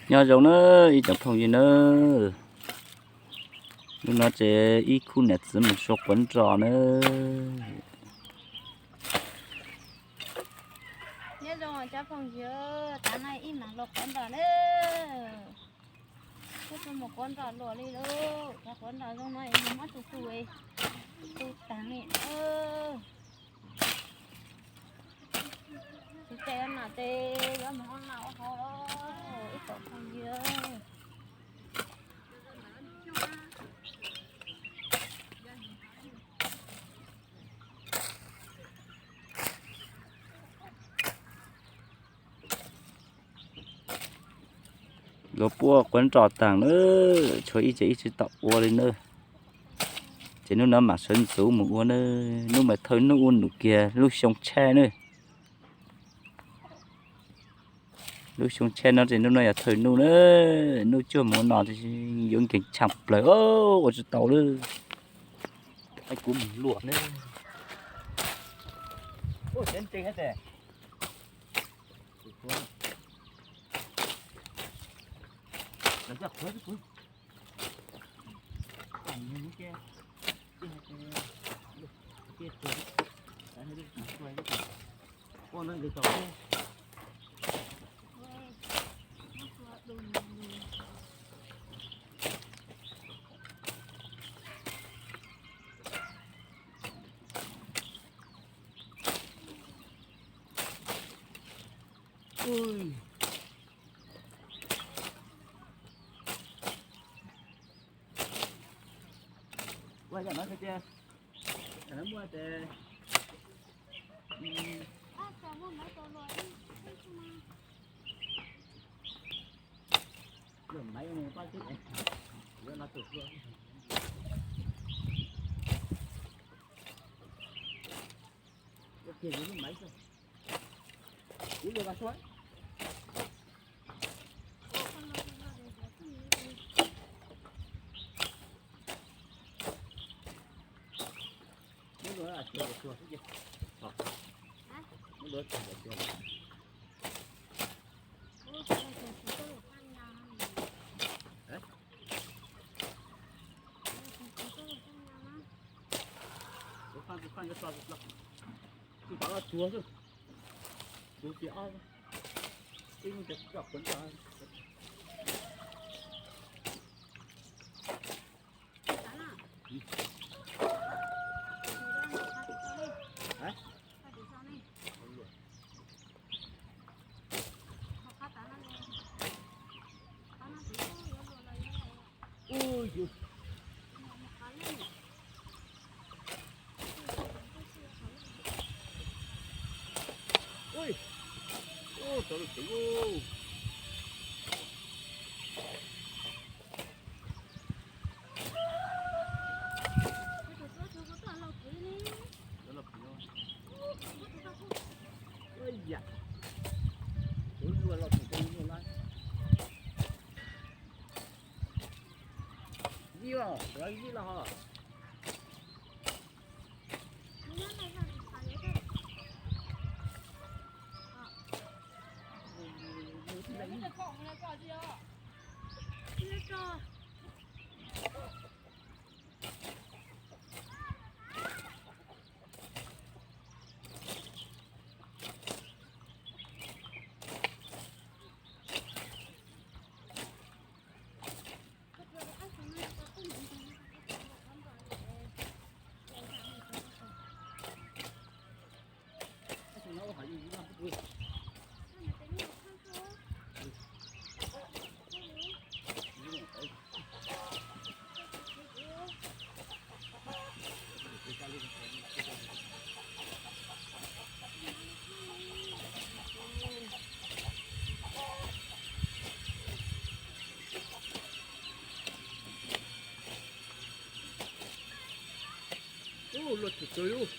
Nyob zoo na ib tsoom phooj ywg na, hnub no ces ib khub niam txiv mus xyuas quav nroj na. Nyob zoo cov phooj ywg, tav no ib mam los quav nroj na. Kuv tuaj mus quav nroj luaj li lauj, cov quav nroj zoo no es muab tu tu, tu tag li. Tsis tseem no ces yuav mus hoob noj ua hauv ib tsoom phooj ywg. Luag puab quav nroj taag na, tshuav ib ces ib tsis tau ua li na. Ces hnub no mam sawv ntxuv mus ua na, hnub mas thawj hnub ua num kiag lub xyoo tshaj na. Lub xyoo tshaj no ces hnub no yog thawj hnub na, hnub cuaj mus no yuav nkeeg tshaaj plawg ua tsis tau lawm. Kuv mus luaj na. Ub, luaj tshwm txwv ub.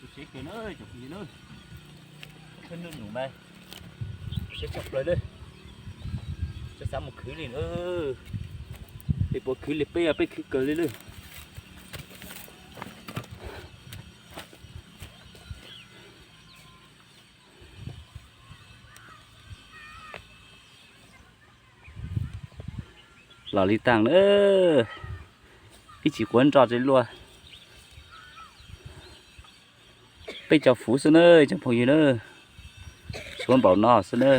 Tus tsev kawg na, cov phooj ywg na. Khwb nws num mas siab tshaj plaws li. Tsis xav mus khwv li na. Peb puas khwv li peb, peb khwv kawg li lawm. Los li taag na, ib tsis quav nroj tsis luaj. Peb cov fuv xwb na, cov phooj ywg na, tshuav npaum no xwb na.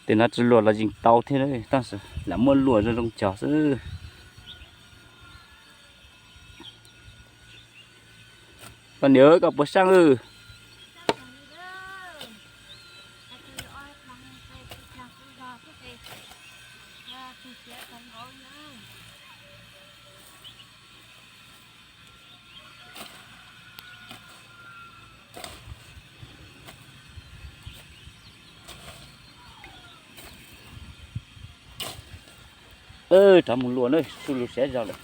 Tej no tsis luaj los yeej tau thiab, tab sis lam muab luaj zoo zoo cog xwb. Koj niam, koj puas saib? Rov mus luaj na, su lug siab zog lawm.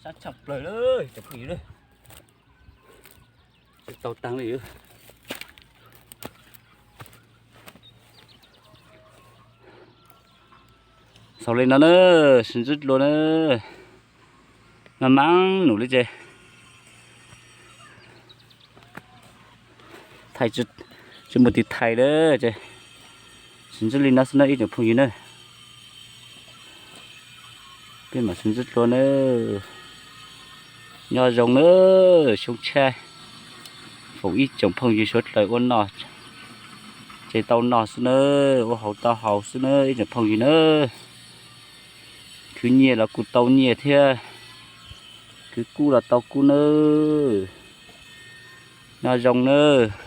Sab tshaj plaws lawm cov phooj ywg, tsis tau tag li. Xaus li no na, sib ntsib dua na, maj mam num li ces thaij tsis muaj tiv thaiv lawm ces sib ntsib li no xwb na ib tsoom phooj ywg na. Peb mam sib ntsib dua na. Nyob zoo na, xyoo tshiab foom ib tsoom phooj ywg suav dlawg ua noj, ces tau noj xwb na, ua haus tau haus xwb na ib tsoom phooj ywg na. Khwv nyiaj los kuj tau nyiaj thiab, khwv kub los tau kub nawb. Nyob zoo nawb.